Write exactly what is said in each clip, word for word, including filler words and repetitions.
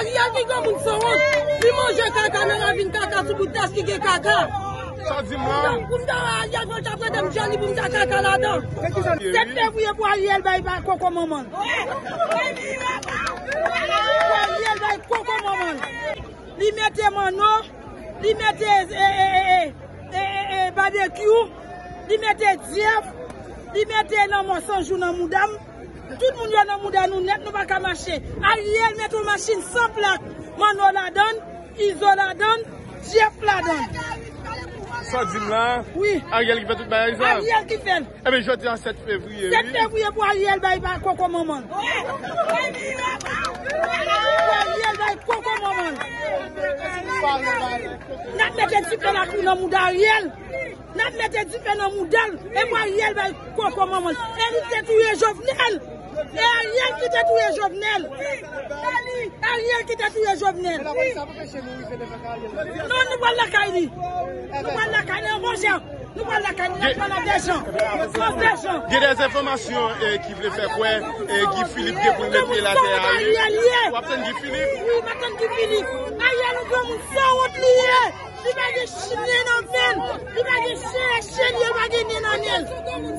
Ariel ki granmoun sanwont, li manje kaka nan ravin kaka sou bout tèt ki gen kaka. Sa di m la? Pou m ta wè Ariel fò l ta prete m jòl li pou m ta kaka ladan. Sèt fevriye pou Ariel bay, bay koko manman l. Pou Ariel bay koko manman l. Li mete Manno, li mete, e, e, e, e, e, e, e, Babekyou, li mete Jeff, li mete Lanmò San Jou nan mouda m. Tout moun yo nan mouda nou nèt, nou pa ka mache. Ariel mete yon machin san plak. Manno ladann, Izo ladann, Jeff ladann. Sa w di m la? Wi. Ariel ki fè tout bagay sa? Ariel ki fè l. Ebyen, jodi a sèt fevriye, sèt wi. Fevriye pou Ariel bay, bay koko manman l. Pou Ariel bay koko manman l. N ap mete dife lakou nan mouda Ariel. N ap mete dife nan mouda l, e pou Ariel bay koko manman l. E li te touye Jovenel. E Ariel ki te touye Jovenel. Ariel ki te touye Jovenel. Non, nou pral lakay li. Nou pral lakay li an bon jan. Nou pral lakay li, n ap pran nan de jan. Nan de jan. Gen de enfòmasyon, eh, ki vle fè kwè, eh, Guy Philippe gen pou l met pye l atè a, wi. W ap tann Guy Philippe? Wi, m ap tann Guy Philippe. Ariel, yon granmoun sanwont li ye. Li pa gen ch-, nen nan men l. Li pa gen chen, chen li ye, pa gen nen nan men l. Granmoun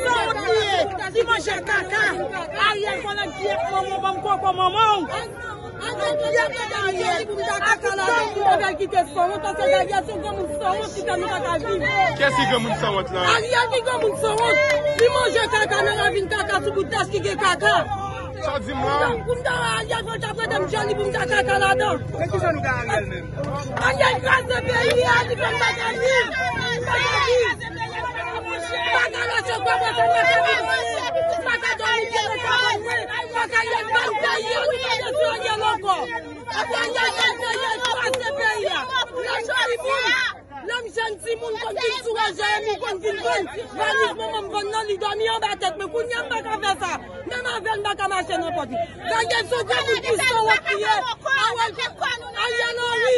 sanwont li ye. Li manje kaka. Ariel fò nan gyèt manman w, ban m koko manman w. Ariel pou m ta kaka la, pou m ta kite sanwont, paske Ariel se yon granmoun sanwont ki fè nou pa ka viv. Kiyès ki granmoun sanwont la? Ariel ki granmoun sanwont. Li manje kaka nan ravin kaka sou bout tèt ki gen kaka. Sa w di m la? Pou m ta wè Ariel fò l ta prete m jòl li pou m ta kaka ladan. Men ki jan nou ka Ariel menm? Ariel kraze peyi a, li fè m pa ka viv. M pa ka viv. M pa ka mache kòb, m pa ka viv. M pa ka dòmi byen nan kòb mwen. M pa ka Ariel ban peyi a, nou pa bezwen Ariel ankò. Ariel ban peyi a, kraze peyi a. Lè m timoun, lè m jèn timoun konn vin sou rezo e nou konn vin vann. Valiz manman m vann nan, li dòmi anba tèt mwen. Kounye a m pa ka fè sa. Menm avè l, m pa ka mache nan pòt li. Ariel se yon granmoun ki sanwont li ye. Ariel, Ariel Henry,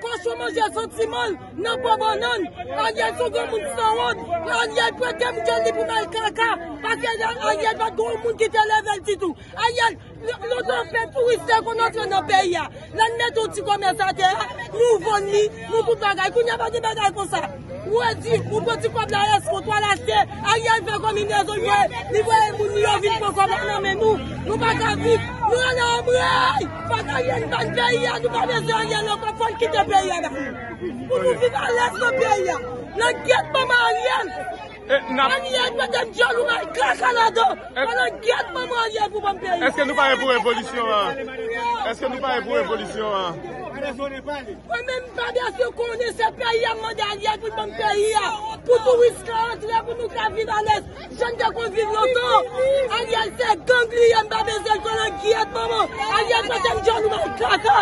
kochon manje santiman l nan po bannann. Ariel se yon granmoun sanwont. Ariel prete m jòl li pou m al kaka. Paske Ariel pa t gen yon moun ki te leve l ditou. Ariel, lontan fè touris te konn antre nan peyi a. Lè n mete yon ti komès atè a, nou vann li, nou tout bagay. Kounye a pa gen bagay konsa. Ou di, ou pran ti kòb la, eskont, w al achte, Ariel fè konbinezon, li voye, li voye moun li yo vin pran kòb la nan men nou. Nou pa ka viv, nou ann anmray. Fòk Ariel ban peyi a, nou pa bezwen Ariel ankò, fò l kite peyi a ba nou. Pou nou viv alèz nan peyi a. Nan gyèt manman Ariel. E, n ap Ariel prete m djòl ou bay kaka ladan. Pandan gyèt manman Ariel pou ban m peyi. Èske nou pare pou revolisyon an? Èske nou pare pou revolisyon an? Mwen menm m pa bezwen konnen, se peyi a m mande Ariel pou l ban m peyi a. Pou touris ka antre, pou nou ka viv alèz. Jan n te konn viv lontan. Ariel se gang li ye, m pa bezwen l pandan gyèt manman. Ariel prete m djòl ou bay kaka.